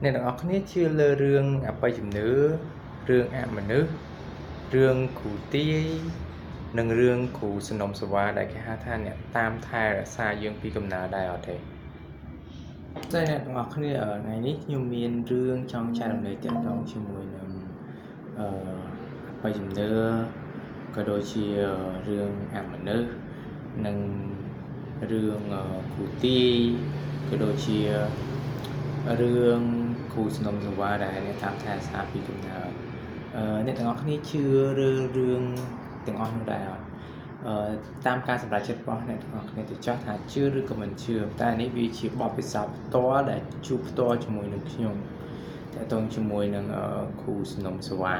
អ្នកទាំងអស់គ្នាជឿលើរឿងអបិយជំនឿរឿងអមនុស្សរឿងគ្រូទាយនិងរឿងគ្រូសនំសវ៉ាដែលគេហៅថាអ្នកតាមថែរក្សាយើងពីកំណើតដែរអត់ទេតែអ្នកទាំងអស់គ្នាថ្ងៃនេះខ្ញុំមានរឿងចង់ចែករំលែកទាក់ទងជាមួយនឹងអឺអបិយជំនឿក៏ដូចជារឿងអមនុស្សនិងរឿងគ្រូទាយក៏ដូចជារឿងគ្រូសនំសវ៉ាដែលអ្នកតាមថែរក្សាពីកំណើតអ្នកទាំងអស់គ្នាជឿរឿងរឿងទាំងអស់នោះដែរអត់អឺតាមការសម្រេចចិត្តរបស់អ្នកទាំងអស់គ្នាទៅចោះថាជឿឬក៏មិនជឿតែនេះវាជាបទពិសោធន៍ផ្ទាល់ដែលជួបផ្ទាល់ជាមួយនឹងខ្ញុំទាក់ទងជាមួយនឹងគ្រូសនំសវ៉ា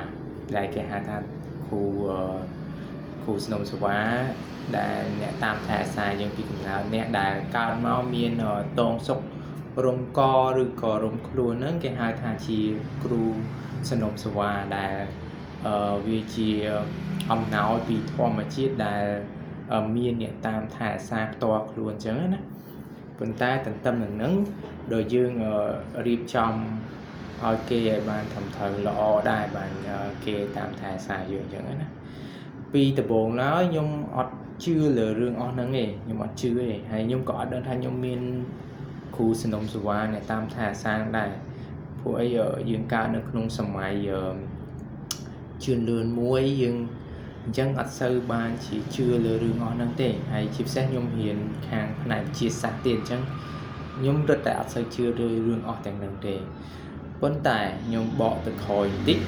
ដែលគេហៅថាគ្រូគ្រូសនំសវ៉ាដែលអ្នកតាមថែរក្សាយើងពីកំណើតអ្នកដែលកើតមកមានតងសុខរំកឬក៏រំខ្លួនហ្នឹងគេហៅថាជាគ្រូសនំសវ៉ាដែលវាជាអំណោយពីធម្មជាតិដែលមានអ្នកតាមថែរក្សាផ្ទាល់ខ្លួនអញ្ចឹងណាប៉ុន្តែទន្ទឹមនឹងហ្នឹងដោយយើងរៀបចំឲ្យគេឲ្យបានត្រឹមត្រូវល្អដែរបានគេតាមថែរក្សាយើងអញ្ចឹងណាពីដំបូងឡើយខ្ញុំអត់ជឿលើរឿងអស់ហ្នឹងទេខ្ញុំអត់ជឿទេហើយខ្ញុំក៏អត់ដឹងថាខ្ញុំមានគ្រូសនំសវ៉ាអ្នកតាមថែរក្សាដែរព្រោះអីយើងកើតនៅក្នុងសម័យជឿនលឿនមួយយើងអញ្ចឹងអត់សូវបានជាជឿលើរឿងអស់ហ្នឹងទេហើយជាពិសេសខ្ញុំរៀនខាងផ្នែកវិទ្យាសាស្ត្រទៀតអញ្ចឹងខ្ញុំរត់តែអត់សូវជឿលើរឿងអស់ទាំងហ្នឹងទេប៉ុន្តែខ្ញុំបកទៅក្រោយបន្តិច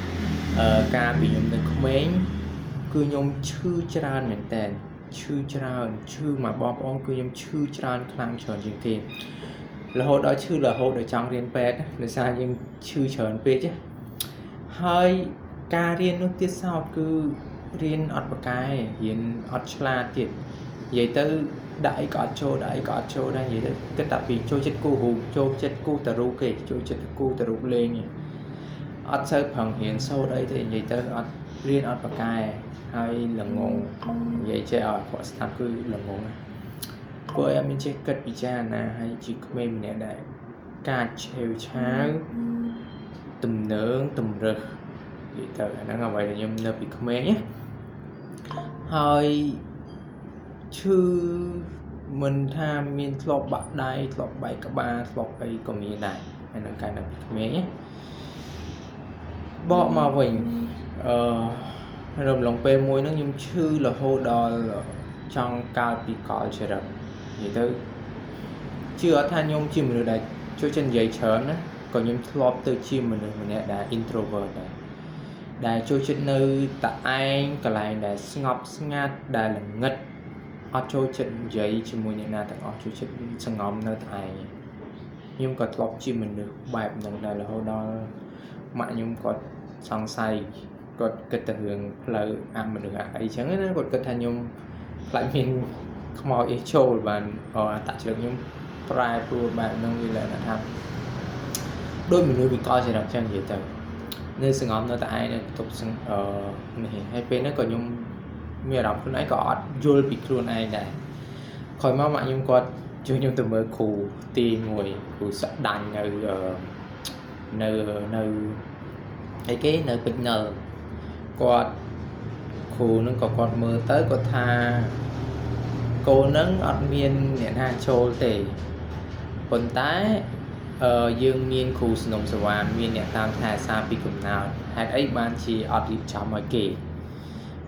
កាលពីខ្ញុំនៅក្មេងគឺខ្ញុំឈឺច្រើនមែនតើឈឺច្រើនឈឺមកបងប្អូនគឺខ្ញុំឈឺច្រើនខ្លាំងច្រើនជាងគេរហូតដល់ឈឺរហូតដល់ចង់រៀនពេទ្យដោយសារយើងឈឺច្រើនពេកហើយការរៀននោះទៀតសោតគឺរៀនអត់ប្រកែរៀនអត់ឆ្លាតទៀតនិយាយទៅដាក់អីក៏អត់ចូលដាក់អីក៏អត់ចូលដែរនិយាយទៅគិតតែពីចូលចិត្តគូរូបចូលចិត្តគូតរូបគេចូលចិត្តគូតរូបលេងអត់សូវប្រឹងរៀនសូត្រអីទេនិយាយទៅអត់រៀនអត់ប្រកែហើយល្ងងនិយាយចេះឲ្យគាត់ស្ដាប់គឺល្ងងព្រោះអត់មានចេះគិតពិចារណាហើយជាក្មេងម្នាក់ដែរការឆេវឆាវទំនើងទំរើសនិយាយទៅអាហ្នឹងអ្វីដែលខ្ញុំនៅពីក្មេងណាហើយឈឺមិនថាមានធ្លាប់បាក់ដៃធ្លាប់បែកក្បាលធ្លាប់អីក៏មានដែរអាហ្នឹងកាលនៅពីក្មេងណាបកមកវិញអឺរំលងពេលមួយហ្នឹងខ្ញុំឈឺរហូតដល់ចង់កើតពីកលចរិតនិយាយទៅជឿអត់ថាខ្ញុំជាមនុស្សដែលចូលចិត្តនិយាយច្រើនណាក៏ខ្ញុំធ្លាប់ទៅជាមនុស្សម្នាក់ដែល introvert ដែរដែលចូលចិត្តនៅតែឯងកន្លែងដែលស្ងប់ស្ងាត់ដែលល្ងិតអត់ចូលចិត្តនិយាយជាមួយអ្នកណាទាំងអស់ចូលចិត្តសងំនៅតែឯងខ្ញុំក៏ធ្លាប់ជាមនុស្សបែបហ្នឹងដែររហូតដល់ម៉ាក់ខ្ញុំគាត់សង្ស័យគាត់គិតទៅរឿងផ្លូវអមនុស្សអីចឹងណាគាត់គិតថាខ្ញុំខ្លាចមានខ្មោចអីចូលបានអតចរិតខ្ញុំប្រែប្រួលបែបហ្នឹងវាលក្ខណៈថាដូចមនុស្សវិកលចរិតចឹងនិយាយទៅនៅសងំនៅតែឯងនៅបន្ទប់អឺនេះហើយពេលហ្នឹងក៏ខ្ញុំមានអារម្មណ៍ខ្លួនឯងក៏អត់យល់ពីខ្លួនឯងដែរក្រោយមកម៉ាក់ខ្ញុំគាត់ជួយខ្ញុំទៅមើលគ្រូទីមួយគ្រូសដាញ់នៅនៅនៅអីគេនៅពេជ្រនិលគាត់គ្រូនឹងក៏គាត់មើលទៅគាត់ថាកូននឹងអត់មានអ្នកណាចូលទេប៉ុន្តែអឺយើងមានគ្រូសនំសវ៉ាមានអ្នកតាមថែសារពីកំណើតហេតុអីបានជាអត់រៀបចំឲ្យគេ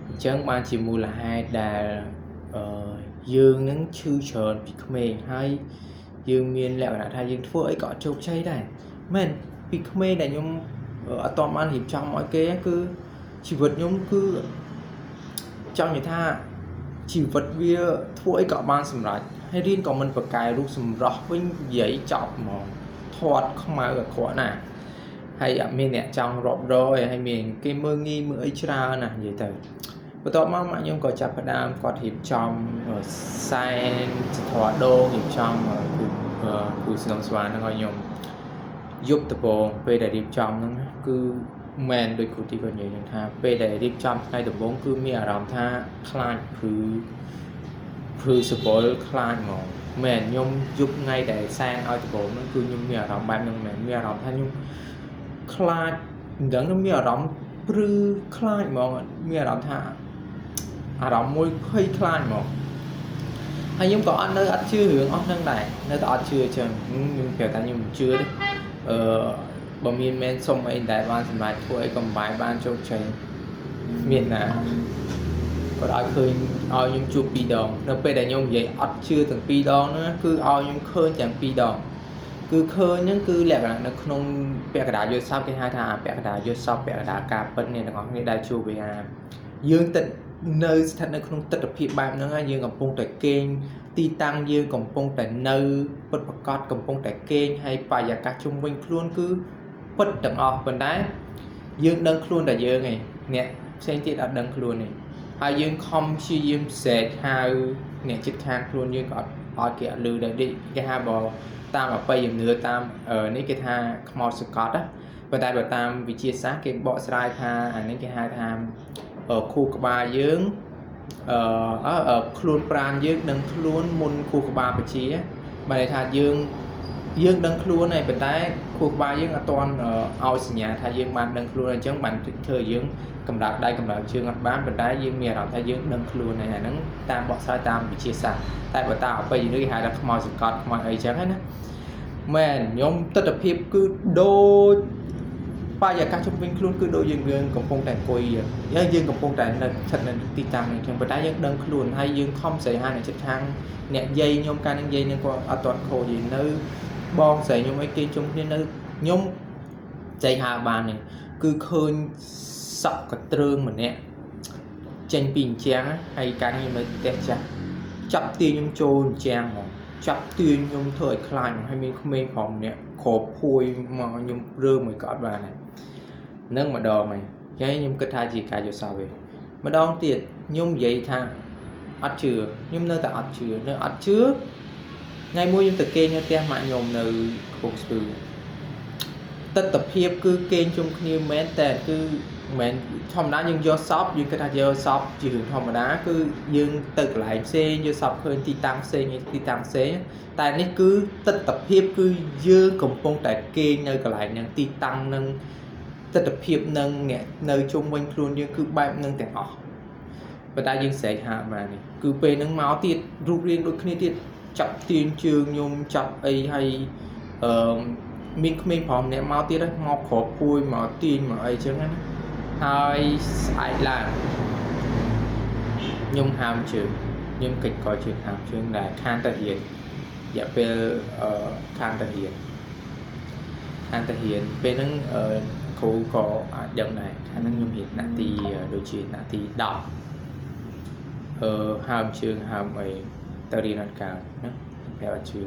អញ្ចឹងបានជាមូលហេតុដែលអឺយើងនឹងឈឺច្រើនពីក្មេងហើយយើងមានលក្ខណៈថាយើងធ្វើអីក៏អត់ជោគជ័យដែរមែនពីក្មេងដែលខ្ញុំអត់តបានរៀបចំឲ្យគេគឺជីវិតខ្ញុំគឺចង់និយាយថាជីវិតវាធ្វើអីក៏បានសម្រេចហើយរៀនក៏មិនប្រកែរូបសម្រស់វិញនិយាយចប់ហ្មងធាត់ខ្មៅអាក្រក់ណាស់ហើយអត់មានអ្នកចង់រាប់រយហើយមានគេមើលងាយមើលអីច្រើនណាស់និយាយទៅបន្ទាប់មកម៉ាក់ខ្ញុំក៏ចាប់ផ្ដើមគាត់រៀបចំសែនសធរដូងរៀបចំគ្រូគ្រូស្នងស្វាហ្នឹងឲ្យខ្ញុំយប់ដំបូងពេលដែលរៀបចំហ្នឹងគឺមែនដូចគ្រូទីគាត់និយាយថាពេលដែលរៀបចំថ្ងៃដំបូងគឺមានអារម្មណ៍ថាខ្លាចព្រឺ ព្រឺសម្បុរខ្លាចហ្មងមែនខ្ញុំយប់ថ្ងៃដែលសែនឲ្យដំបូងហ្នឹងគឺខ្ញុំមានអារម្មណ៍បែបហ្នឹងមែនមានអារម្មណ៍ថាខ្ញុំខ្លាចមិនដឹងខ្ញុំមានអារម្មណ៍ព្រឺខ្លាចហ្មងមានអារម្មណ៍ថាអារម្មណ៍មួយភ័យខ្លាចហ្មងហើយខ្ញុំក៏អត់នៅអត់ជឿរឿងអស់ហ្នឹងដែរនៅតែអត់ជឿអញ្ចឹងខ្ញុំប្រាប់ថាខ្ញុំមិនជឿទេអឺបើមានមែនសុំអីតែបានសម្រេចធ្វើអីកំបាយបានជោគជ័យមានណាគាត់ឲ្យឃើញឲ្យខ្ញុំជួបពីរដងនៅពេលដែលខ្ញុំនិយាយអត់ជឿទាំងពីរដងហ្នឹងគឺឲ្យខ្ញុំឃើញទាំងពីរដងគឺឃើញហ្នឹងគឺលក្ខណៈនៅក្នុងពាក្យកណ្ដាលយល់សពគេហៅថាពាក្យកណ្ដាលយល់សពពាក្យកណ្ដាលការពិតនេះទាំងអស់គ្នាដែលជួបវាយើងទឹកនៅស្ថិតនៅក្នុងទស្សនភាពបែបហ្នឹងយើងកំពុងតែគេងទីតាំងយើងកំពុងតែនៅពិតប្រកបកំពុងតែគេងហើយបរិយាកាសជុំវិញខ្លួនគឺពិតទាំងអស់ប៉ុន្តែយើងដឹងខ្លួនតែយើងឯងអ្នកផ្សេងទៀតអត់ដឹងខ្លួនទេហើយយើងខំព្យាយាមស្រែកហៅអ្នកជិតខាងខ្លួនយើងក៏អត់អត់គេអត់ឮដែរគេហៅបើតាមអបិយជំនឿតាមនេះគេថាខ្មោចសកត់ណាប៉ុន្តែបើតាមវិទ្យាសាស្ត្រគេបកស្រាយថាអានេះគេហៅថាខួរក្បាលយើងអឺខ្លួនប្រាណយើងដឹងខ្លួនមុនខួរក្បាលបជាបើន័យថាយើងយើងដឹងខ្លួនហើយប៉ុន្តែខួរក្បាលយើងអត់ទាន់ឲ្យសញ្ញាថាយើងបានដឹងខ្លួនអញ្ចឹងបានធ្វើឲ្យយើងកម្ដៅដៃកម្ដៅជើងអត់បានប៉ុន្តែយើងមានអារម្មណ៍ថាយើងដឹងខ្លួនហើយអាហ្នឹងតាមបកស្រាយតាមវិទ្យាសាស្ត្រតែបើតាមអបិយជំនឿគេហៅថាខ្មោចសង្កត់ខ្មោចអីចឹងណាមែនខ្ញុំទស្សនភាពគឺដូចបរិយាកាសជុំវិញខ្លួនគឺដូចយើងយើងកំពុងតែអង្គុយយើងយើងកំពុងតែនៅស្ថិតនៅទីតាំងនេះចឹងប៉ុន្តែយើងដឹងខ្លួនហើយយើងខំស្រីហានៅចិត្តខាងអ្នកយាយខ្ញុំកាលនឹងយាយនឹងគាត់អត់ទាន់ខូចទេនៅបងស្រីខ្ញុំអីគេជុំគ្នានៅខ្ញុំចៃហាបាននេះគឺឃើញសក់កទ្រើងម្នាក់ចេញពីអញ្ចាំងហើយកាលខ្ញុំនៅផ្ទះចាស់ចាប់ទាញខ្ញុំចូលអញ្ចាំងហ្មងចាប់ទាញខ្ញុំធ្វើឲ្យខ្លាចហ្មងហើយមានក្មេងប្រុសម្នាក់គ្របភួយមកខ្ញុំរើមួយក៏អត់បានដែរនឹងម្ដងហើយហើយខ្ញុំគិតថាជាការយល់សប្តិវិញម្ដងទៀតខ្ញុំនិយាយថាអត់ជឿខ្ញុំនៅតែអត់ជឿនៅអត់ជឿថ្ងៃមួយខ្ញុំទៅគេងនៅផ្ទះម៉ាក់ខ្ញុំនៅកំពង់ស្ពឺទស្សនភាពគឺគេងជុំគ្នាមែនតែគឺមិនមែនធម្មតាយើងយកសពយើងគិតថាយកសពជារឿងធម្មតាគឺយើងទៅកន្លែងផ្សេងយកសពឃើញទីតាំងផ្សេងទីតាំងផ្សេងតែនេះគឺទស្សនភាពគឺយើងកំពុងតែគេងនៅកន្លែងហ្នឹងទីតាំងហ្នឹងទស្សនភាពនឹងអ្នកនៅជុំវិញខ្លួនយើងគឺបែបហ្នឹងទាំងអស់ប៉ុន្តែយើងស្រែកហាបាននេះគឺពេលហ្នឹងមកទៀតរូបរាងដូចគ្នាទៀតចាប់ទាញជើងខ្ញុំចាប់អីហើយអឺមានក្មេងប្រុសម្នាក់មកទៀតមកគ្របភួយមកទាញមកអីចឹងណាហើយស្អែកឡើងខ្ញុំហាមជើងខ្ញុំកិច្ចកជើងហាមជើងដែលខានទៅរៀនរយៈពេលអឺខានទៅរៀនខានទៅរៀនពេលហ្នឹងអឺគ្រូក៏អាចដឹងដែរខាងហ្នឹងខ្ញុំរៀនថ្នាក់ទីដូចជាថ្នាក់ទី10អឺហើមជើងហើមអីទៅរៀនអត់កើតណាប្រាប់អត់ជឿ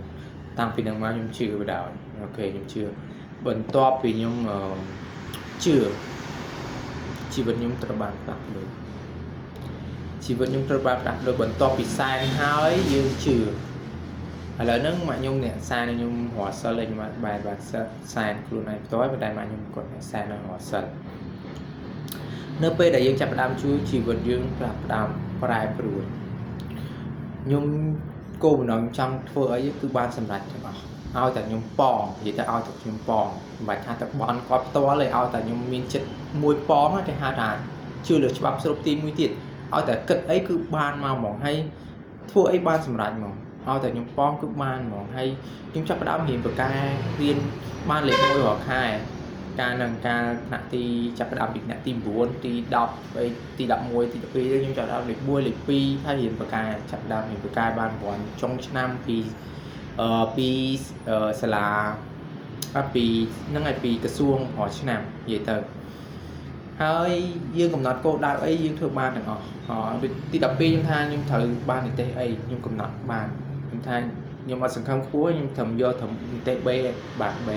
តាំងពីហ្នឹងមកខ្ញុំជឿបដ ாய் អូខេខ្ញុំជឿបន្ទាប់ពីខ្ញុំជឿជីវិតខ្ញុំត្រូវបានផ្លាស់ប្ដូរជីវិតខ្ញុំត្រូវបានផ្លាស់ប្ដូរបន្ទាប់ពីសែនហើយយើងជឿឥឡូវហ្នឹងម៉ាក់ខ្ញុំអ្នកសែនខ្ញុំរកសិលឯងមកបែរបាទសែនខ្លួនឯងផ្ទាល់ប៉ុន្តែម៉ាក់ខ្ញុំគាត់អ្នកសែនឲ្យរកសិលនៅពេលដែលយើងចាប់ផ្ដើមជួយជីវិតយើងផ្លាស់ផ្ដើមប្រែប្រួលខ្ញុំគោលបំណងចង់ធ្វើអីគឺបានសម្រេចទាំងអស់ឲ្យតែខ្ញុំប៉ងនិយាយទៅឲ្យតែខ្ញុំប៉ងមិនបាច់ថាទៅបន់គាត់ផ្ទាល់ទេឲ្យតែខ្ញុំមានចិត្តមួយប៉ងគេហៅថាជឿលើច្បាប់ស្រូបទីមួយទៀតឲ្យតែគិតអីគឺបានមកហ្មងហើយធ្វើអីបានសម្រេចហ្មងឲ្យតែខ្ញុំប៉ងគឺបានហ្មងហើយខ្ញុំចាប់ផ្ដើមរៀនបកែរៀនបានលេខ1រាល់ខែកាលនឹងកាលថ្នាក់ទីចាប់ផ្ដើមពីថ្នាក់ទី9ទី10អីទី11ទី12ខ្ញុំចាប់ផ្ដើមលេខ1លេខ2ហើយរៀនបកែចាប់ផ្ដើមរៀនបកែបានប្រហែលចុងឆ្នាំពីអឺពីសាលាពីហ្នឹងហើយពីក្រសួងរាល់ឆ្នាំនិយាយទៅហើយយើងកំណត់គោលដៅអីយើងធ្វើបានទាំងអស់ដូចទី12ខ្ញុំថាខ្ញុំត្រូវបាននិទេសអីខ្ញុំកំណត់បានខ្ញុំថាខ្ញុំអត់សង្ឃឹមខ្ពស់ខ្ញុំត្រឹមយកត្រឹមនិទេស B បាទ B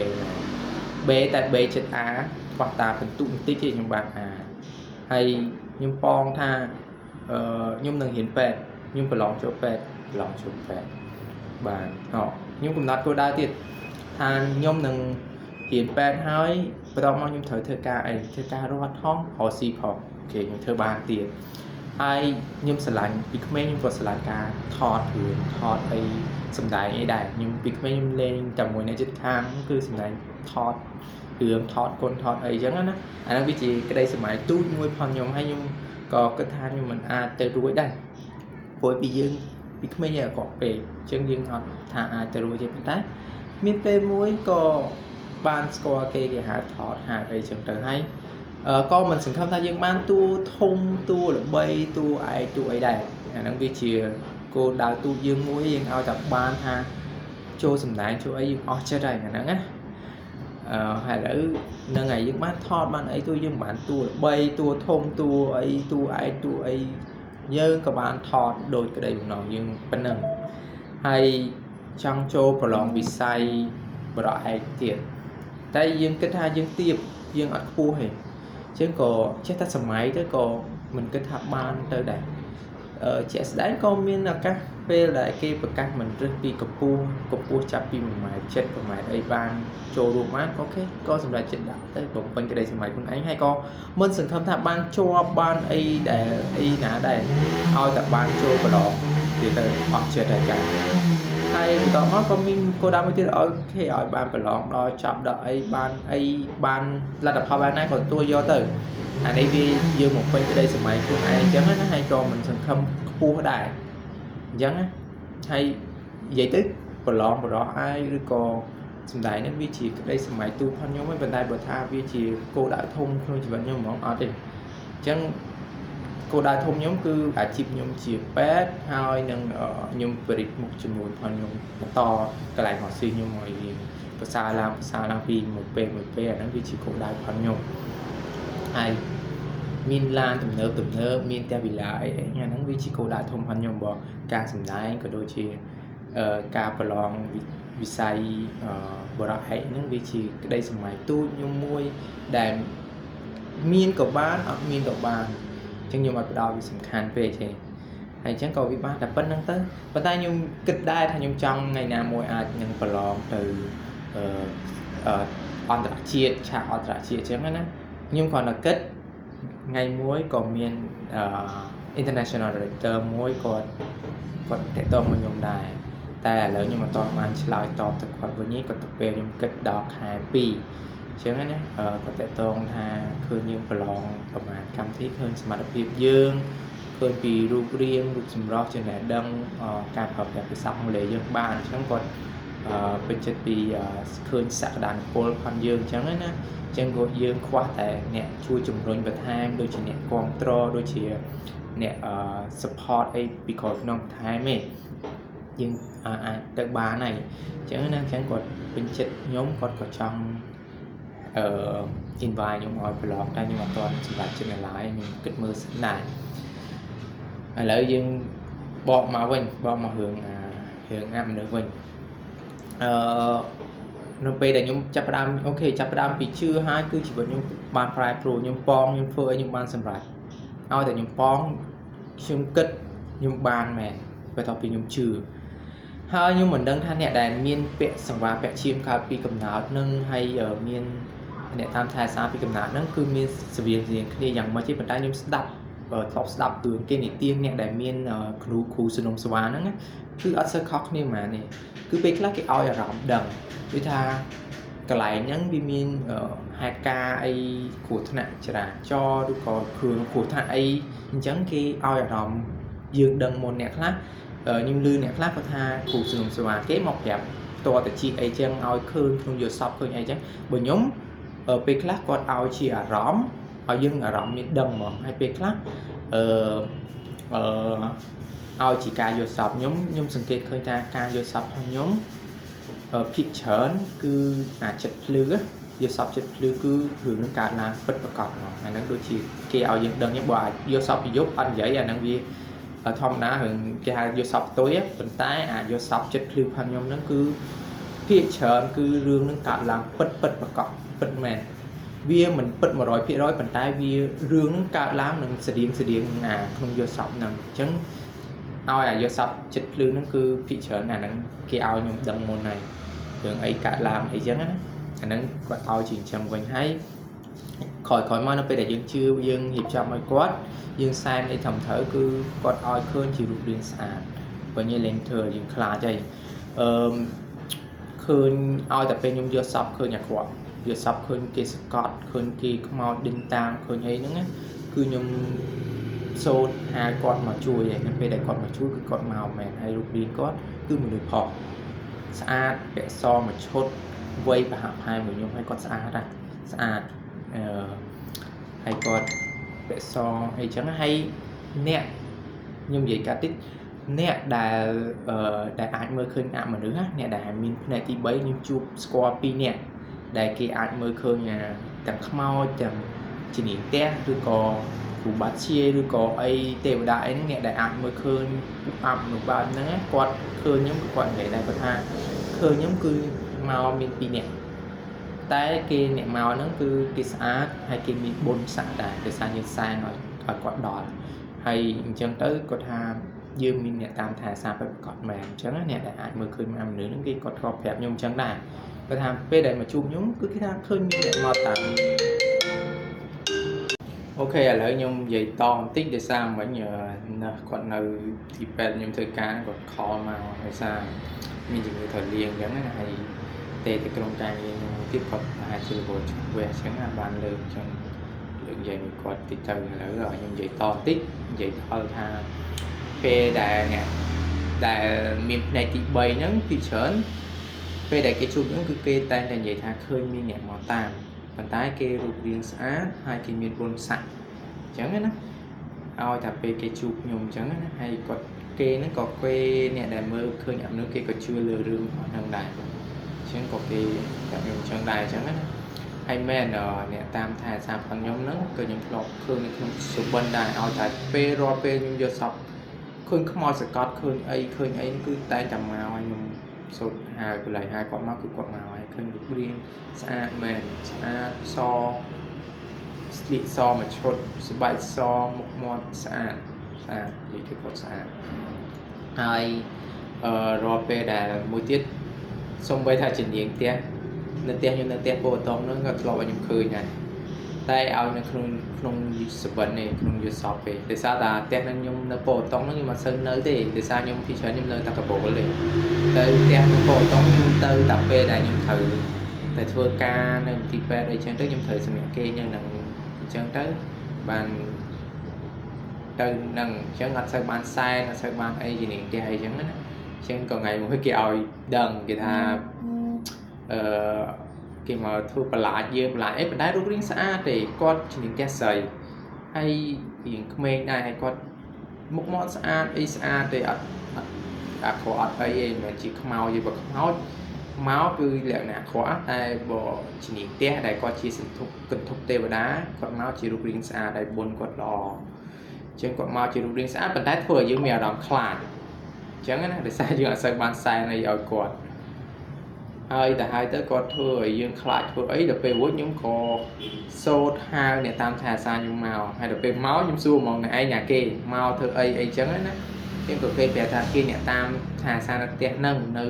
B តែ B ចិត្ត A ខ្វះតាបន្ទុកបន្តិចទេខ្ញុំបាន A ហើយខ្ញុំប៉ងថាអឺខ្ញុំនឹងរៀនពេទ្យខ្ញុំប្រឡងចូលពេទ្យប្រឡងចូលពេទ្យបានហ៎ខ្ញុំកំណត់គោលដៅទៀតថាខ្ញុំនឹងរៀនពេទ្យហើយបន្ទាប់មកខ្ញុំត្រូវធ្វើការអីធ្វើការរត់ហងរកស៊ីផងអូខេខ្ញុំធ្វើបានទៀត ហើយខ្ញុំស្រឡាញ់ពីក្មេងខ្ញុំក៏ស្រឡាញ់ការថតរឿងថតអីសម្ដែងអីដែរខ្ញុំពីក្មេងខ្ញុំលេងតែមួយអ្នកជិតខាងគឺសម្ដែងថតរឿងថតកូនថតអីចឹងណាអាហ្នឹងវាជាក្តីសម័យទូចមួយផងខ្ញុំហើយខ្ញុំក៏គិតថាខ្ញុំមិនអាចទៅរួចដែរព្រោះពីយើងពីក្មេងយើងអកពេកអញ្ចឹងយើងអត់ថាអាចទៅរួចទេប៉ុន្តែមានពេលមួយក៏បានស្គាល់គេគេហៅថតហៅអីចឹងទៅហើយក៏មិនសង្ឃឹមថាយើងបានតួធំតួល្បីតួឯកតួអីដែរអាហ្នឹងវាជាគោលដៅទូយើងមួយយើងឲ្យតែបានថាចូលសម្ដែងចូលអីយើងអស់ចិត្តហើយអាហ្នឹងណាអឺហើយឥឡូវហ្នឹងហើយយើងបានថតបានអីតួយើងមិនបានតួល្បីតួធំតួអីតួឯកតួអីយើងក៏បានថតដូចក្តីបំណងយើងប៉ុណ្ណឹងហើយចង់ចូលប្រឡងវិស័យបរិឯកទៀតតែយើងគិតថាយើងទៀបយើងអត់ខ្ពស់ទេជាងក៏ចេះតែសម័យទៅក៏មិនគិតថាបានទៅដែរអឺជាក់ស្ដែងក៏មានឱកាសពេលដែលគេប្រកាសមិនរើសពីកម្ពស់កម្ពស់ចាប់ពី1ម៉ែត្រ7 1ម៉ែត្រអីបានចូលរួមបាន OK ក៏សម្រាប់ចិត្តដាក់ទៅបំពេញក្តីសម័យខ្លួនឯងហើយក៏មិនសង្ឃឹមថាបានជាប់បានអីដែលអីណាដែរឲ្យតែបានចូលប្រឡងទៀតទៅអស់ចិត្តហើយចាហើយបន្តមកក៏មានគោលដៅមួយទៀតឲ្យគេឲ្យបានប្រឡងដល់ចប់ដល់អីបានអីបានលទ្ធផលបានណាក៏ទទួលយកទៅអានេះវាយើងមកពេញក្តីសម័យខ្លួនឯងអញ្ចឹងណាហើយក៏មិនសង្ឃឹមខ្ពស់ដែរអញ្ចឹងណាហើយនិយាយទៅប្រឡងបរោះអាយឬក៏សម្ដែងនេះវាជាក្តីសម័យទូផងខ្ញុំឯងប៉ុន្តែបើថាវាជាគោលដៅធំក្នុងជីវិតខ្ញុំហ្មងអត់ទេអញ្ចឹងគោលដៅធំខ្ញុំគឺអាជីពខ្ញុំជាពេទ្យហើយនឹងខ្ញុំបរិទ្ធមុខចំនួនផងខ្ញុំបន្តកន្លែងរកស៊ីខ្ញុំឲ្យវាប្រសើរឡើងប្រសើរឡើងពីមួយពេលមួយពេលអាហ្នឹងវាជាគោលដៅផងខ្ញុំហើយមានឡានទំនើបទំនើបមានផ្ទះវិឡាអីអីអាហ្នឹងវាជាគោលដៅធំផងខ្ញុំបងការសម្ដែងក៏ដូចជាការប្រឡងវិស័យបរិហិហ្នឹងវាជាក្តីសម័យទូចខ្ញុំមួយដែលមានក៏បានអត់មានក៏បានអញ្ចឹងខ្ញុំអត់ផ្ដោតវាសំខាន់ពេកទេហើយអញ្ចឹងក៏វាបានតែប៉ុណ្្នឹងទៅប៉ុន្តែខ្ញុំគិតដែរថាខ្ញុំចង់ថ្ងៃណាមួយអាចនឹងប្រឡងទៅអឺអន្តរជាតិឆាកអន្តរជាតិអញ្ចឹងណាខ្ញុំគ្រាន់តែគិតថ្ងៃមួយក៏មានអឺ international director មួយគាត់គាត់តាក់ទងមកខ្ញុំដែរតែឥឡូវខ្ញុំមិនទាន់បានឆ្លើយតបទៅគាត់វិញទេគាត់ទៅពេលខ្ញុំគិតដល់ខែ2អញ្ចឹងណាគាត់តាក់ទងថាឃើញយើងប្រឡងប្រហែលកម្មវិធីឃើញសមត្ថភាពយើងឃើញពីរូបរាងរូបសម្រស់ចំណេះដឹងការប្រើប្រាស់ភាសាអង់គ្លេសយើងបានអញ្ចឹងគាត់អឺពេញចិត្តពីឃើញសក្តានុពលផងយើងអញ្ចឹងណាអញ្ចឹងក៏យើងខ្វះតែអ្នកជួយជំរុញបន្ថែមដូចជាអ្នកគ្រប់គ្រងដូចជាអ្នក support អីពីក្រោយក្នុងបន្ថែមទេយើងអាចទៅបានហើយអញ្ចឹងណាអញ្ចឹងគាត់ពេញចិត្តខ្ញុំគាត់ក៏ចង់អឺ invite ខ្ញុំឲ្យប្រឡងតែខ្ញុំអត់ទាន់សម្រេចចិត្តនៅឡើយខ្ញុំគិតមើលសិនដែរឥឡូវយើងបកមកវិញបកមករឿងអារឿងអាមនុស្សវិញអឺនៅពេលដែលខ្ញុំចាប់ផ្ដើម OK ចាប់ផ្ដើមពីជឿហើយគឺជីវិតខ្ញុំបានប្រែប្រួលខ្ញុំប៉ងខ្ញុំធ្វើឲ្យខ្ញុំបានសម្រេចឲ្យតែខ្ញុំប៉ងខ្ញុំគិតខ្ញុំបានមែនបន្ទាប់ពីខ្ញុំជឿហើយខ្ញុំមិនដឹងថាអ្នកដែលមានពាក់សង្វារពាក់ឈាមកើតពីកំណើតនឹងហើយមានអ្នកតាមថែសារពីកំណើតហ្នឹងគឺមានសវៀងសៀងគ្នាយ៉ាងម៉េចទេប៉ុន្តែខ្ញុំស្ដាប់ធ្លាប់ស្ដាប់រឿងគេនិទានអ្នកដែលមានគ្រូគ្រូសនំស្វាហ្នឹងគឺអត់សូវខុសគ្នាហ្មងនេះគឺពេលខ្លះគេឲ្យអារម្មណ៍ដឹងដូចថាកន្លែងហ្នឹងវាមានហេតុការណ៍អីគ្រោះថ្នាក់ចរាចរណ៍ឬក៏គ្រឿងគ្រោះថ្នាក់អីអញ្ចឹងគេឲ្យអារម្មណ៍យើងដឹងមុនអ្នកខ្លះខ្ញុំឮអ្នកខ្លះគាត់ថាគ្រូសនំស្វាគេមកប្រាប់តតជីអីចឹងឲ្យឃើញក្នុងយល់សពឃើញអីចឹងបើខ្ញុំពេលខ្លះគាត់ឲ្យជាអារម្មណ៍ឲ្យយើងអារម្មណ៍មានដឹងហ្មងហើយពេលខ្លះអឺអឺឲ្យជាការយល់សពខ្ញុំខ្ញុំសង្កេតឃើញថាការយល់សពរបស់ខ្ញុំភាគច្រើនគឺអាចិត្តភ្លឺយល់សពចិត្តភ្លឺគឺរឿងនឹងកើតឡើងពិតប្រាកដហ្មងអាហ្នឹងដូចជាគេឲ្យយើងដឹងបើអាចយល់សពពីយប់អត់និយាយអាហ្នឹងវាធម្មតារឿងគេហៅយល់សពផ្ទុយប៉ុន្តែអាចយល់សពចិត្តភ្លឺផងខ្ញុំហ្នឹងគឺភាគច្រើនគឺរឿងនឹងកើតឡើងពិតពិតប្រាកដពិតមែនវាមិនពិត100%ប៉ុន្តែវារឿងនឹងកើតឡើងនឹងស្តៀងស្តៀងអាក្នុងយល់សពហ្នឹងអញ្ចឹងឲ្យអាយល់សពចិត្តភ្លឺហ្នឹងគឺភាគច្រើនអាហ្នឹងគេឲ្យខ្ញុំដឹងមុនហើយរឿងអីកើតឡើងអីចឹងណាអាហ្នឹងគាត់ឲ្យជាអញ្ចឹងវិញហើយខ ក្រោយក្រោយមកនៅពេលដែលយើងជឿយើងរៀបចំឲ្យគាត់យើងសែនអីត្រឹមត្រូវគឺគាត់ឲ្យឃើញជារូបរាងស្អាតវិញឯងលែងធ្វើឲ្យយើងខ្លាចហើយអឺឃើញឲ្យតែពេលខ្ញុំយកសពឃើញអាក្រក់យកសពឃើញគេសកត់ឃើញគេខ្មោចដេញតាមឃើញអីហ្នឹងណាគឺខ្ញុំសូត្រហៅគាត់មកជួយហើយនៅពេលដែលគាត់មកជួយគឺគាត់មកមែនហើយរូបរាងគាត់គឺមនុស្សផុសស្អាតពាក់សមួយឈុតវ័យប្រហាក់ប្រហែលមួយខ្ញុំហើយគាត់ស្អាតណាស់ស្អាតអឺហើយគាត់ពាក់សអីចឹងហើយអ្នកខ្ញុំនិយាយកាត់តិចអ្នកដែលអឺដែលអាចមើលឃើញអមនុស្សណាអ្នកដែលមានភ្នែកទី3ខ្ញុំជួបស្គាល់2នាក់ដែលគេអាចមើលឃើញទាំងខ្មោចទាំងជំនាញផ្ទះឬក៏គ្រូបាត់ជាឬក៏អីទេវតាអីហ្នឹងអ្នកដែលអាចមើលឃើញអមនុស្សបែបហ្នឹងគាត់ឃើញខ្ញុំគាត់និយាយដែរគាត់ថាឃើញខ្ញុំគឺមកមាន2នាក់តែគេអ្នកមកហ្នឹងគឺគេស្អាតហើយគេមានបុណ្យស័ក្តិដែរដោយសារយើងសែនឲ្យគាត់ដល់ហើយអញ្ចឹងទៅគាត់ថាយើងមានអ្នកតាមថែសារពិតប្រាកដមែនអញ្ចឹងអ្នកដែលអាចមើលឃើញមនុស្សហ្នឹងគេគាត់ធ្លាប់ប្រាប់ខ្ញុំអញ្ចឹងដែរគាត់ថាពេលដែលមកជួបខ្ញុំគឺគេថាឃើញមានអ្នកមកតាម OK ឥឡូវខ្ញុំនិយាយតបន្តិចដោយសារមិញណាគាត់នៅទីពេទ្យខ្ញុំធ្វើការគាត់ call មកដោយសារមានជំងឺត្រូវលាងអញ្ចឹងណាហើយទេទៅក្រុមការងារខ្ញុំទៀតគាត់ប្រហែលជារវល់ឆ្វះអញ្ចឹងណាបានលើកអញ្ចឹងលើកនិយាយមួយគាត់តិចទៅឥឡូវខ្ញុំនិយាយតបន្តិចនិយាយដល់ថាពេលដែលអ្នកដែលមានភ្នែកទី3ហ្នឹងពីច្រើនពេលដែលគេជួបហ្នឹងគឺគេតែងតែនិយាយថាឃើញមានអ្នកមកតាមប៉ុន្តែគេរូបរាងស្អាតហើយគេមានបុណ្យស័ក្តិអញ្ចឹងណាឲ្យតែពេលគេជួបខ្ញុំអញ្ចឹងណាហើយគាត់គេហ្នឹងក៏គេអ្នកដែលមើលឃើញអានោះគេក៏ជឿលើរឿងហ្នឹងដែរអញ្ចឹងក៏គេប្រាប់ខ្ញុំអញ្ចឹងដែរអញ្ចឹងណាហើយមែនអ្នកតាមថែសារផងខ្ញុំហ្នឹងក៏ខ្ញុំធ្លាប់ឃើញនៅក្នុងសុបិនដែរឲ្យតែពេលរាល់ពេលខ្ញុំយកសពឃើញខ្មោចសកត់ឃើញអីឃើញអីគឺតែងតែមកឲ្យខ្ញុំសូត្រហៅកន្លែងហៅគាត់មកគឺគាត់មកហើយឃើញរូបរាងស្អាតមែនស្អាតសស្លៀកសមួយឈុតស្បែកសមុខមាត់ស្អាតស្អាតនិយាយទៅគាត់ស្អាតហើយអឺរាល់ពេលដែលមួយទៀតសំបីថាជានាងផ្ទះនៅផ្ទះខ្ញុំនៅផ្ទះពោធិ៍តងហ្នឹងក៏ធ្លាប់ឲ្យខ្ញុំឃើញដែរតែឲ្យនៅក្នុងក្នុងសបិននេះក្នុងយល់សពទេដោយសារតែផ្ទះហ្នឹងខ្ញុំនៅពោធិ៍តងហ្នឹងខ្ញុំអត់សូវនៅទេដោយសារខ្ញុំពីច្រើនខ្ញុំនៅតែកបូលទេទៅផ្ទះនៅពោធិ៍តងខ្ញុំទៅតែពេលដែលខ្ញុំត្រូវតែធ្វើការនៅមន្ទីរពេទ្យអីចឹងទៅខ្ញុំត្រូវសម្រាប់គេនៅនឹងអញ្ចឹងទៅបានទៅនឹងអញ្ចឹងអត់សូវបានសែនអត់សូវបានអីជានាងផ្ទះអីចឹងណាអញ្ចឹងក៏ថ្ងៃមួយគេឲ្យដឹងគេថាអឺគេមកធ្វើបន្លាចយើងបន្លាចអីប៉ុន្តែរូបរាងស្អាតទេគាត់ជានាងផ្ទះស្រីហើយរៀងក្មេងដែរហើយគាត់មុខមាត់ស្អាតអីស្អាតទេអត់អត់អាក្រក់អត់អីទេមិនមែនជាខ្មោចទេបើខ្មោចមកគឺលក្ខណៈអាក្រក់តែបើជានាងផ្ទះដែលគាត់ជាសន្ធុកន្ធប់ទេវតាគាត់មកជារូបរាងស្អាតហើយបុណ្យគាត់ល្អអញ្ចឹងគាត់មកជារូបរាងស្អាតប៉ុន្តែធ្វើឲ្យយើងមានអារម្មណ៍ខ្លាចអញ្ចឹងណាដោយសារយើងអត់សូវបានសែនអីឲ្យគាត់ហើយទៅហើយទៅគាត់ធ្វើឲ្យយើងខ្លាចធ្វើអីដល់ពេលរួចខ្ញុំក៏សូត្រហៅអ្នកតាមថែអាសាខ្ញុំមកហើយដល់ពេលមកខ្ញុំសួរហ្មងអ្នកឯងណាគេមកធ្វើអីអីចឹងណាខ្ញុំក៏គេប្រាប់ថាគេអ្នកតាមថែអាសានៅផ្ទះហ្នឹងនៅ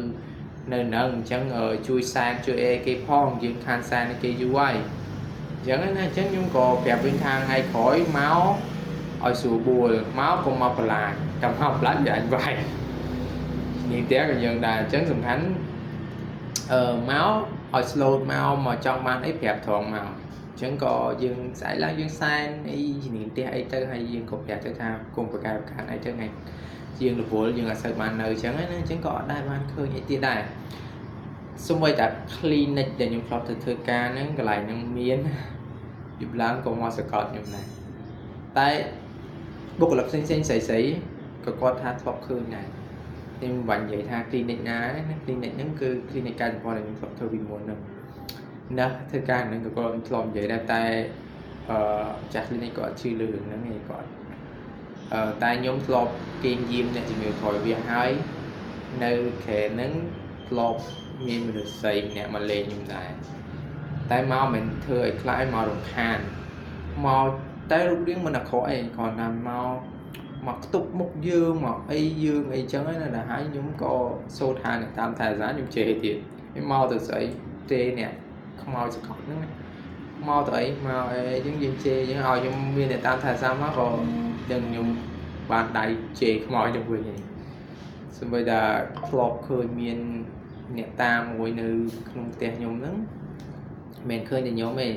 នៅហ្នឹងអញ្ចឹងជួយសែនជួយអីគេផងយើងខានសែនគេយូរហើយអញ្ចឹងណាអញ្ចឹងខ្ញុំក៏ប្រាប់វិញថាថ្ងៃក្រោយមកឲ្យស្រួលបួលមកកុំមកបន្លាចចាំមកបន្លាចវាអញវាយនេះផ្ទះក៏យើងដែរអញ្ចឹងសំខាន់អឺមកឲ្យ slow មកមកចង់បានអីប្រាប់ត្រង់មកអញ្ចឹងក៏យើងស្អែកឡើងយើងសែនអីជំនាញផ្ទះអីទៅហើយយើងក៏ប្រាប់ទៅថាគុំប្រកែប្រកាន់អីទៅថ្ងៃជាងរវល់យើងអត់សូវបាននៅអញ្ចឹងណាអញ្ចឹងក៏អត់ដែរបានឃើញអីទៀតដែរសូម្បីតែ clinic ដែលខ្ញុំធ្លាប់ទៅធ្វើការហ្នឹងកន្លែងហ្នឹងមានយប់ឡើងក៏មកសកត់ខ្ញុំដែរតែបុគ្គលិកផ្សេងៗស្រីស្រីក៏គាត់ថាធ្លាប់ឃើញដែរខ្ញុំមិនបាញ់និយាយថា clinic ណាណា clinic ហ្នឹងគឺ clinic កែសម្ផស្សដែលខ្ញុំធ្លាប់ធ្វើពីមុនហ្នឹងណាធ្វើការហ្នឹងក៏គាត់ធ្លាប់និយាយដែរតែអឺចាស់ clinic គាត់អត់ជឿលើរឿងហ្នឹងឯងគាត់អឺតែខ្ញុំធ្លាប់គេងយាមអ្នកជំងឺក្រោយវាហើយនៅក្រែហ្នឹងធ្លាប់មានមនុស្សស្រីម្នាក់មកលេងខ្ញុំដែរតែមកមិនធ្វើឲ្យខ្លាចមករំខានមកតែរូបរាងមិនអាក្រក់អីគ្រាន់តែមកមកខ្ទប់មុខយើងមកអីយើងអីចឹងណាដល់ហើយខ្ញុំក៏សូត្រថាអ្នកតាមថែសារខ្ញុំជេរទៀតមកទៅស្អីទេអ្នកខ្មោចសកត់ហ្នឹងណា មកទៅអីមកអីយើងយើងជេរយើងឲ្យខ្ញុំមានអ្នកតាមថែរក្សាមកក៏ដឹងខ្ញុំបានដៃជេរខ្មោចខ្ញុំវិញហើយសូម្បីតែធ្លាប់ឃើញមានអ្នកតាមមួយនៅក្នុងផ្ទះខ្ញុំហ្នឹងមិនមែនឃើញតែខ្ញុំទេ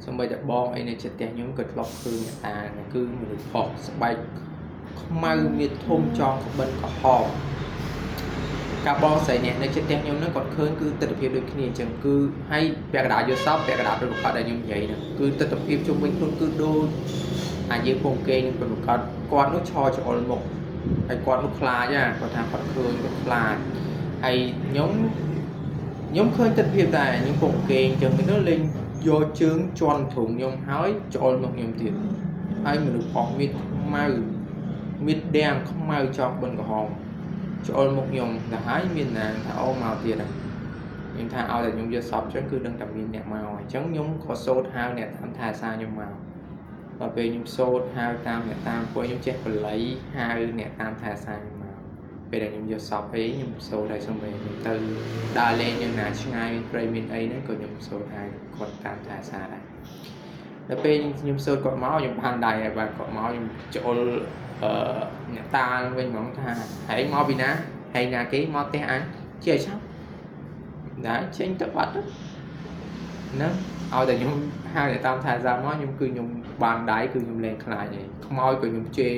សូម្បីតែបងអីនៅចិត្តផ្ទះខ្ញុំក៏ធ្លាប់ឃើញអ្នកតាហ្នឹងគឺមនុស្សផុសស្បែកខ្មៅមានធំចងក្បិនក្រហមកាបងស្រីអ្នកនៅចិត្តផ្ទះខ្ញុំហ្នឹងគាត់ឃើញគឺទស្សនភាពដូចគ្នាអញ្ចឹងគឺហើយពាក់កណ្ដាលយល់សពពាក់កណ្ដាលប្រកបដែលខ្ញុំនិយាយហ្នឹងគឺទស្សនភាពជុំវិញខ្លួនគឺដូចអាយើងពងគេនឹងប្រកបគាត់នោះឆច្អុលមុខហើយគាត់នោះខ្លាចណាគាត់ថាគាត់ឃើញគាត់ខ្លាចហើយខ្ញុំឃើញទស្សនភាពដែរខ្ញុំពងគេអញ្ចឹងទៅលេងយកជើងជន់ទ្រូងខ្ញុំហើយច្អុលមុខខ្ញុំទៀតហើយមនុស្សអស់មានខ្មៅមានដាំងខ្មៅចង់បិនក្រហមច្អុលមុខខ្ញុំទៅហើយមានណាថាអូមកទៀតហ្នឹងខ្ញុំថាឲ្យតែខ្ញុំយកសពអញ្ចឹងគឺដឹងតែមានអ្នកមកអញ្ចឹងខ្ញុំក៏សូត្រហៅអ្នកតាមថែសារខ្ញុំមកដល់ពេលខ្ញុំសូត្រហៅតាមអ្នកតាមពួកខ្ញុំចេះបល័យហៅអ្នកតាមថែសារខ្ញុំមកពេលដែលខ្ញុំយកសពអីខ្ញុំសូត្រឲ្យសុំពេលខ្ញុំទៅដើរលេងយ៉ាងណាឆ្ងាយមានព្រៃមានអីហ្នឹងក៏ខ្ញុំសូត្រហៅគាត់តាមថែសារដែរដល់ពេលខ្ញុំសូត្រគាត់មកខ្ញុំបានដៃហើយបាទគាត់មកខ្ញុំច្អុលអឺអ្នកតាវិញហ្មងថាហែងមកពីណាហែងណាគេមកផ្ទះអញជាឲ្យឆាប់ណាចេញទៅបាត់ហ្នឹងឲ្យតែខ្ញុំហៅតែតាមថែសារមកខ្ញុំគឺខ្ញុំបានដៃគឺខ្ញុំលែងខ្លាចហើយខ្មោចក៏ខ្ញុំជេរ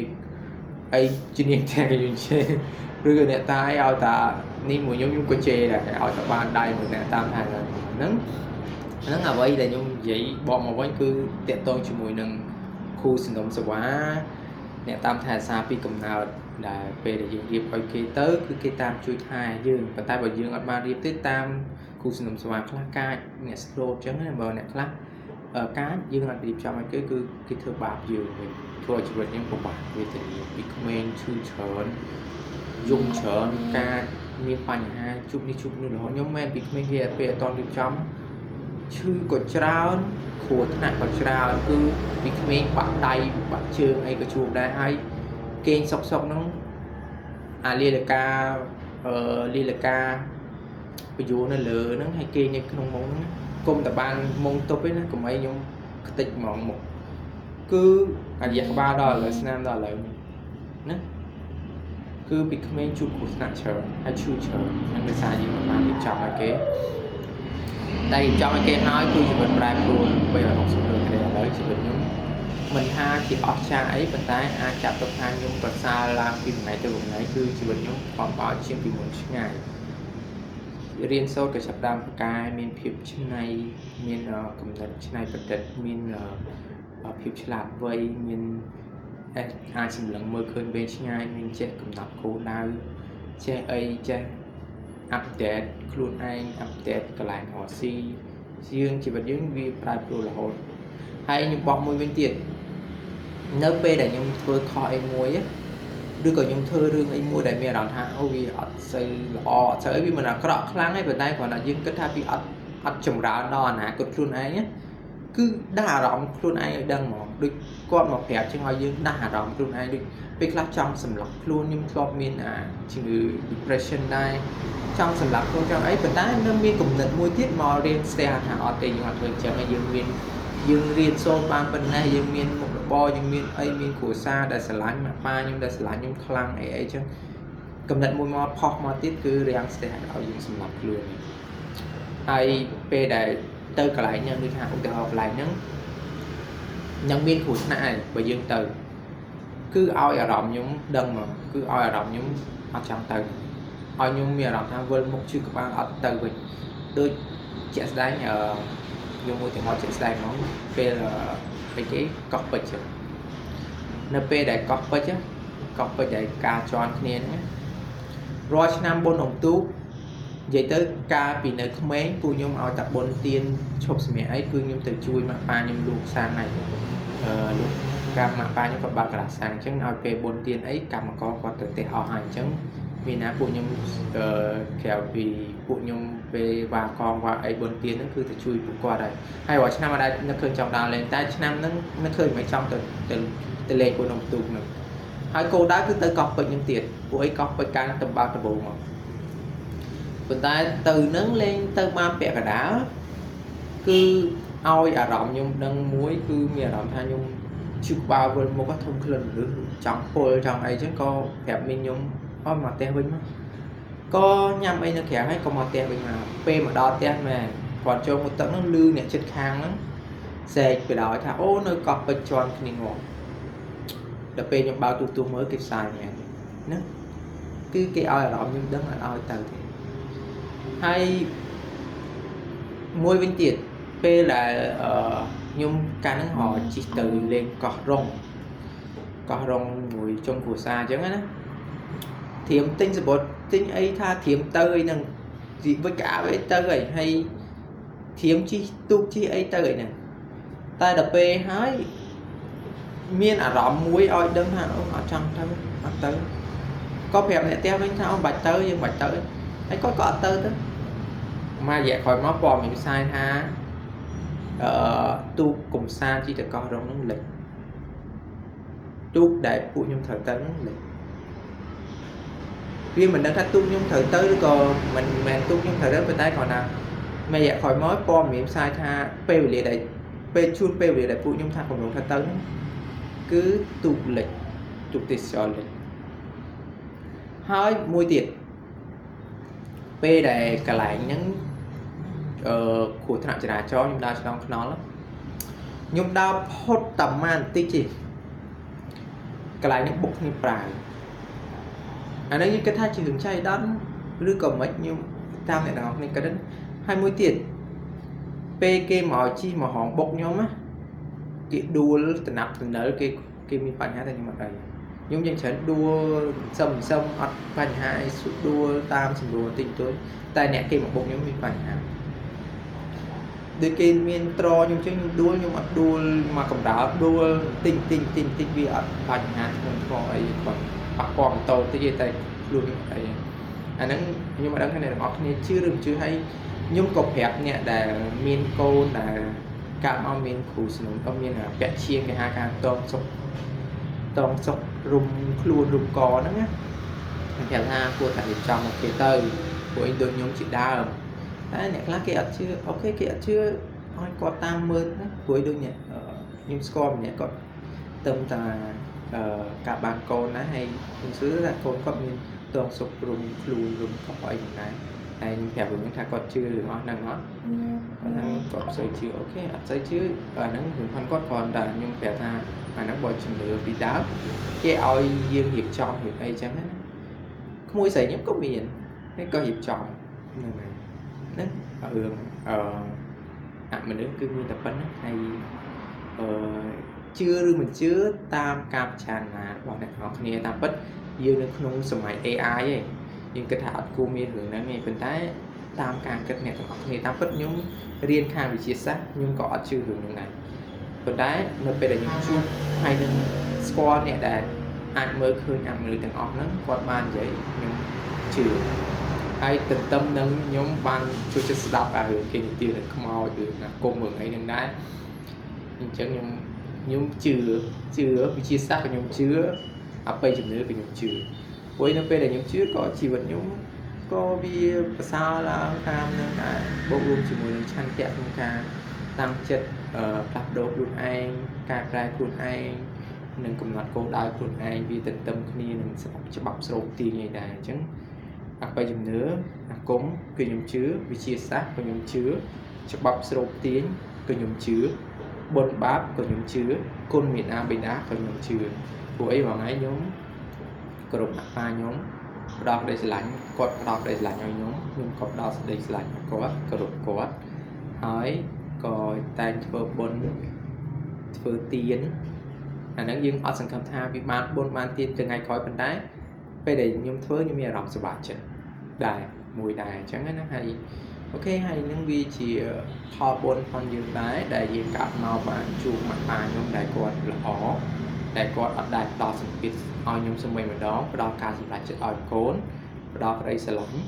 អីជំនាញតែខ្ញុំជេរឬក៏អ្នកតាឲ្យតានេះមួយខ្ញុំខ្ញុំក៏ជេរដែរឲ្យតែបានដៃមួយអ្នកតាមថែសារហ្នឹងហ្នឹងអ្វីដែលខ្ញុំនិយាយបកមកវិញគឺតកតងជាមួយនឹងគ្រូសនំសវ៉ាអ្នកតាមថែសារពីកំណើតដែលពេលដែលយើងរៀបឲ្យគេទៅគឺគេតាមជួយថែយើងប៉ុន្តែបើយើងអត់បានរៀបទេតាមគ្រូសនំសវ៉ាខ្លះកាចអ្នកស្លូតអញ្ចឹងណាបើអ្នកខ្លះកាចយើងអត់រៀបចំឲ្យគេគឺគេធ្វើបាបយើងវិញធ្វើឲ្យជីវិតយើងពិបាកវេទនាពីក្មេងឈឺច្រើនយំច្រើនកាចមានបញ្ហាជួបនេះជួបនោះរហូតខ្ញុំមែនពីក្មេងគេពេលអត់រៀបចំឈឺក៏ច្រើនគ្រោះថ្នាក់ក៏ច្រើនគឺពីក្មេងបាក់ដៃបាក់ជើងអីក៏ជួបដែរហើយគេងសុកសុកហ្នឹងអាលីលកាលីលកាបញ្យួរនៅលើហ្នឹងហើយគេងនៅក្នុងមុងហ្នឹងគុំតែបានមុងទប់ឯណាកុំអីខ្ញុំខ្ទេចហ្មងមុខគឺអារយៈក្បាលដល់ឥឡូវស្នាមដល់ឥឡូវណាគឺពីក្មេងជួបគ្រោះថ្នាក់ច្រើនហើយឈឺច្រើននឹងដោយសារយើងមិនបានរៀបចំឲ្យគេតែរៀបចំឲ្យគេហើយគឺជីវិតប្រែប្រួល360ដឺក្រេឥឡូវជីវិតខ្ញុំមិនថាជាអស្ចារ្យអីប៉ុន្តែអាចចាប់ទុកថាខ្ញុំប្រសើរឡើងពីមួយថ្ងៃទៅមួយថ្ងៃគឺជីវិតខ្ញុំខំបោជាងពីមុនឆ្ងាយរៀនសូត្រក៏ចាប់ដើមប្រកែមានភាពច្នៃមានគំនិតច្នៃប្រឌិតមានភាពឆ្លាតវៃមានអាចសម្លឹងមើលឃើញវែងឆ្ងាយមានចេះកំណត់គោលដៅចេះអីចេះ update ខ្លួនឯង update កន្លែងរកស៊ីយើងជីវិតយើងវាប្រែប្រួលរហូតហើយខ្ញុំបោះមួយវិញទៀតនៅពេលដែលខ្ញុំធ្វើខុសអីមួយឬក៏ខ្ញុំធ្វើរឿងអីមួយដែលមានអារម្មណ៍ថាអូវាអត់សូវល្អអត់សូវអីវាមិនអាក្រក់ខ្លាំងទេប៉ុន្តែគ្រាន់តែយើងគិតថាវាអត់ចម្រើនដល់អនាគតខ្លួនឯងគឺដាស់អារម្មណ៍ខ្លួនឯងឲ្យដឹងហ្មងដូចគាត់មកប្រាប់ជាងឲ្យយើងដាស់អារម្មណ៍ខ្លួនឯងដូចពេលខ្លះចង់សម្លាប់ខ្លួនខ្ញុំធ្លាប់មានអាជំងឺ depression ដែរចង់សម្លាប់ខ្លួនចង់អីប៉ុន្តែនៅមានគំនិតមួយទៀតមករៀនស្ទះថាអត់ទេយើងអត់ធ្វើអញ្ចឹងហើយយើងមានយើងរៀនសូត្របានប៉ុណ្ណេះយើងមានមុខរបរយើងមានអីមានគ្រួសារដែលស្រឡាញ់ម៉ាក់ប៉ាខ្ញុំដែលស្រឡាញ់ខ្ញុំខ្លាំងអីអីចឹងកំណត់មួយមកផុសមកទៀតគឺរាំងស្ទះឲ្យយើងសម្លាប់ខ្លួនហើយពេលដែលទៅកន្លែងហ្នឹងដូចថាឧទាហរណ៍កន្លែងហ្នឹងនឹងមានគ្រោះថ្នាក់ហើយបើយើងទៅគឺឲ្យអារម្មណ៍ខ្ញុំដឹងមកគឺឲ្យអារម្មណ៍ខ្ញុំអត់ចង់ទៅឲ្យខ្ញុំមានអារម្មណ៍ថាវិលមុខឈឺក្បាលអត់ទៅវិញដូចជាក់ស្ដែងអឺខ្ញុំឧទាហរណ៍ជាក់ស្ដែងហ្មងពេលអីគេកោះពេជ្រនៅពេលដែលកោះពេជ្រកោះពេជ្រដែលការជន់គ្នាហ្នឹងរាល់ឆ្នាំបុណ្យអុំទូកនិយាយទៅកាលពីនៅក្មេងពួកខ្ញុំឲ្យតែបុណ្យទៀនឈប់សម្រាប់អីគឺខ្ញុំទៅជួយម៉ាក់ប៉ាខ្ញុំលក់សាំងហើយអឺលក់កាម៉ាក់ប៉ាខ្ញុំក៏បើកក្រាសាំងអញ្ចឹងឲ្យពេលបុណ្យទៀនអីកម្មករគាត់ទៅផ្ទះអស់ហើយអញ្ចឹងមានណាពួកខ្ញុំអឺក្រៅពីពួកខ្ញុំពេលវ៉ាកងវ៉ាអីបុណ្យទៀនហ្នឹងគឺទៅជួយពួកគាត់ហើយហើយរាល់ឆ្នាំអត់ដែលនឹកឃើញចង់ដើរលេងតែឆ្នាំហ្នឹងនឹកឃើញមិនចង់ទៅទៅទៅលេងពួកនំទូកហ្នឹងហើយគោលដៅគឺទៅកោះពេជ្រហ្នឹងទៀតពួកអីកោះពេជ្រកាលទៅបើកដំបូងមកប៉ុន្តែទៅនឹងលេងទៅបានពាក់កណ្ដាលគឺ ឲ្យអារម្មណ៍ខ្ញុំដឹងមួយគឺមានអារម្មណ៍ថាខ្ញុំឈឺក្បាលវិលមុខធំក្លិនមនុស្សចង់ពុលចង់អីចឹងក៏ប្រាប់មីងខ្ញុំអត់មកផ្ទះវិញមកក៏ញ៉ាំអីនៅក្រៅហើយក៏មកផ្ទះវិញមកពេលមកដល់ផ្ទះមែនគាត់ចូលមកទឹកហ្នឹងលឺអ្នកចិត្តខាងហ្នឹងស្រែកពីដោយថាអូនៅកោះពេជ្រជាន់គ្នាងាប់ដល់ពេលខ្ញុំបើកទូទស្សន៍មើលគេផ្សាយមែនណាគឺគេឲ្យអារម្មណ៍ខ្ញុំដឹងអត់ឲ្យទៅទេហើយមួយវិញទៀតពេលដែលអឺខ្ញុំកាលហ្នឹងរកជិះទៅលេងកោះរងកោះរងមួយជុំគ្រួសារអញ្ចឹងណាត្រៀមទិញសបុតទិញអីថាត្រៀមទៅអីហ្នឹងជីវិចក្អាបអីទៅអីហើយត្រៀមជិះទូកជិះអីទៅអីហ្នឹងតែដល់ពេលហើយមានអារម្មណ៍មួយឲ្យដឹងថាអូអត់ចង់ទៅអត់ទៅក៏ប្រាប់អ្នកផ្ទះវិញថាអូបាច់ទៅយើងបាច់ទៅហើយគាត់ក៏អត់ទៅទៅមួយរយៈក្រោយមកព័ត៌មានផ្សាយថាអឺទូកកំសាន្តជីតកោះរងនឹងលិចទូកដែលពួកខ្ញុំត្រូវទៅនឹងលិចវាមិនដឹងថាទូកខ្ញុំត្រូវទៅឬក៏មិនមែនទូកខ្ញុំត្រូវទៅប៉ុន្តែគ្រាន់តែមួយរយៈក្រោយមកព័ត៌មានផ្សាយថាពេលវេលាដែលពេលជួនពេលវេលាដែលពួកខ្ញុំថាកំពុងថាទៅហ្នឹងគឺទូកលិចទូកទេសចរលិចហើយមួយទៀតពេលដែលកន្លែងហ្នឹងអឺគ្រោះថ្នាក់ចរាចរណ៍ខ្ញុំដើរឆ្លងថ្នល់ខ្ញុំដើរផុតតែម៉ានបន្តិចទេកន្លែងហ្នឹងបុកគ្នាប្រាវអានេះខ្ញុំគិតថាជារឿងចៃដន្យឬក៏មិនខ្ញុំតាមអ្នកនរគ្នាគិតហ្នឹងហើយមួយទៀតពេលគេមកជិះមកហងបុកខ្ញុំណាគេដួលតំណាប់តំណិលគេគេមានបញ្ហាតែខ្ញុំអត់អីខ្ញុំយ៉ាងច្រើនដួលសឹមសឹមអត់បញ្ហាអីដួលតាមសម្រួលតិចតួចតែអ្នកគេមកបុកខ្ញុំមានបញ្ហាដូចគេមានត្រខ្ញុំចឹងខ្ញុំដួលខ្ញុំអត់ដួលមកកម្រើដួលតិចតិចតិចតិចវាអត់បញ្ហាធ្ងន់ធ្ងរអីគាត់ប៉ះពាល់ម៉ូតូតិចទេតែខ្លួនខ្ញុំអត់អីអាហ្នឹងខ្ញុំអត់ដឹងថាអ្នកទាំងអស់គ្នាជឿឬមិនជឿហើយខ្ញុំក៏ប្រាប់អ្នកដែលមានកូនដែលកាត់មកមានគ្រូស្នំក៏មានពាក់ឈៀងគេហៅថាតងសុកតងសុករុំខ្លួនរុំកហ្នឹងណាខ្ញុំប្រាប់ថាគួរតែរៀបចំមកគេទៅព្រោះអីដូចខ្ញុំជាដើមតែអ្នកខ្លះគេអត់ជឿអូខេគេអត់ជឿឲ្យគាត់តាមមើលណាព្រោះដូចអ្នកខ្ញុំស្គាល់ម្នាក់គាត់ទៅតាអឺកាបានកូនណាហើយខ្ញុំសួរថាកូនគាត់មានតងសុករុំខ្លួនរុំកអីហ្នឹងដែរហើយខ្ញុំប្រាប់វិញថាគាត់ជឿរឿងអស់ហ្នឹងអត់គាត់ថាគាត់មិនសូវជឿអូខេអត់សូវជឿអាហ្នឹងរឿងផងគាត់គ្រាន់តែខ្ញុំប្រាប់ថាអាហ្នឹងបើជំនឿពីដើមគេឲ្យយើងរៀបចំរៀបអីចឹងណាក្មួយស្រីខ្ញុំក៏មានហើយក៏រៀបចំហ្នឹងហើយហ្នឹងរឿងអឺអមនុស្សគឺមានតែប៉ុណ្្នឹងហើយអឺជឿឬមិនជឿតាមការពិចារណារបស់អ្នកនរគ្នាតាមពិតយើងនៅក្នុងសម័យ AI ឯងយើងគិតថាអត់គួរមានរឿងហ្នឹងទេប៉ុន្តែតាមការគិតអ្នកទាំងអស់គ្នាតាមពិតខ្ញុំរៀនខាងវិទ្យាសាស្ត្រខ្ញុំក៏អត់ជឿរឿងហ្នឹងដែរប៉ុន្តែនៅពេលដែលខ្ញុំជួបហើយនឹងស្គាល់អ្នកដែលអាចមើលឃើញអមនុស្សទាំងអស់ហ្នឹងគាត់បាននិយាយខ្ញុំជឿហើយទន្ទឹមនឹងខ្ញុំបានជួយចិត្តស្ដាប់អារឿងគេនិទានរឿងខ្មោចរឿងអាគមរឿងអីហ្នឹងដែរអញ្ចឹងខ្ញុំជឿជឿវិទ្យាសាស្ត្រក៏ខ្ញុំជឿអបិយជំនឿក៏ខ្ញុំជឿព្រោះនៅពេលដែលខ្ញុំជឿក៏ជីវិតខ្ញុំក៏វាប្រសើរឡើងតាមនឹងដែរបូករួមជាមួយនឹងឆន្ទៈក្នុងការតាំងចិត្តផ្លាស់ប្ដូរខ្លួនឯងកែប្រែខ្លួនឯងនិងកំណត់គោលដៅខ្លួនឯងវាទន្ទឹមគ្នានឹងស្របច្បាប់ស្រូបទាញឯដែរអញ្ចឹងអបិយជំនឿអាគមគឺខ្ញុំជឿវិទ្យាសាស្ត្រក៏ខ្ញុំជឿច្បាប់ស្រូបទាញក៏ខ្ញុំជឿបុណ្យបាបក៏ខ្ញុំជឿគុណមេដាបិតាក៏ខ្ញុំជឿព្រោះអីរាល់ថ្ងៃខ្ញុំគោរពអាប៉ាខ្ញុំផ្ដល់ក្តីស្រឡាញ់គាត់ផ្ដល់ក្តីស្រឡាញ់ឲ្យខ្ញុំខ្ញុំក៏ផ្ដល់សេចក្តីស្រឡាញ់ឲ្យគាត់គោរពគាត់ហើយក៏តែងធ្វើបុណ្យធ្វើទានអាហ្នឹងយើងអត់សង្ឃឹមថាវាបានបុណ្យបានទានថ្ងៃក្រោយប៉ុន្តែពេលដែលខ្ញុំធ្វើខ្ញុំមានអារម្មណ៍សប្បាយចិត្តដែរមួយដែរអញ្ចឹងណាហើយអូខេហើយនឹងវាជាផលបុណ្យផងយើងដែរដែលយើងកើតមកបានជួបម៉ាក់ប៉ាខ្ញុំដែលគាត់ល្អដែលគាត់អត់ដែលផ្ដល់សម្ពាធឲ្យខ្ញុំសូម្បីម្ដងផ្ដល់ការសម្រេចចិត្តឲ្យកូនផ្ដល់ក្តីស្រឡាញ់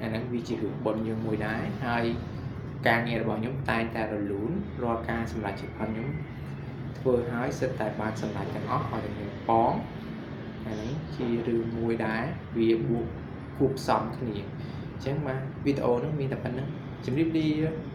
អាហ្នឹងវាជារឿងបុណ្យយើងមួយដែរហើយការងាររបស់ខ្ញុំតែងតែរលូនរាល់ការសម្រេចចិត្តរបស់ខ្ញុំធ្វើឲ្យសិតតែបានសម្រេចទាំងអស់ឲ្យតែខ្ញុំប៉ងអាហ្នឹងជារឿងមួយដែរវាបួកគួបផ្សំគ្នាអញ្ចឹងបាទវីដេអូហ្នឹងមានតែប៉ុណ្្នឹងជម្រាបលា។